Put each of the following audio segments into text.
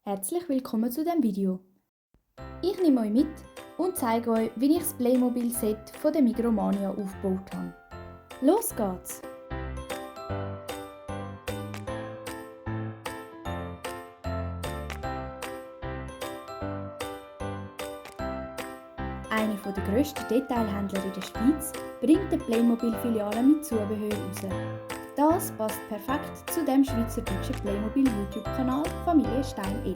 Herzlich willkommen zu diesem Video. Ich nehme euch mit und zeige euch, wie ich das Playmobil-Set von der Migromania aufgebaut habe. Los geht's! Einer der grössten Detailhändler in der Schweiz bringt eine Playmobil-Filiale mit Zubehör raus. Das passt perfekt zu dem schweizerdeutschen Playmobil-YouTube-Kanal Familie Stein 11.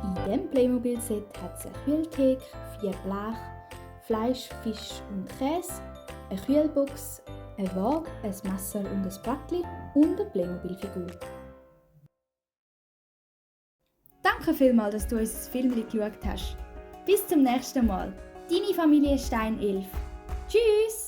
In diesem Playmobil-Set hat es eine Kühltheke, 4 Blech, Fleisch, Fisch und Käse, eine Kühlbox, eine Waage, ein Messer und ein Brettchen und eine Playmobil-Figur. Danke vielmals, dass du unser Film geschaut hast. Bis zum nächsten Mal. Deine Familie Stein 11. Tschüss!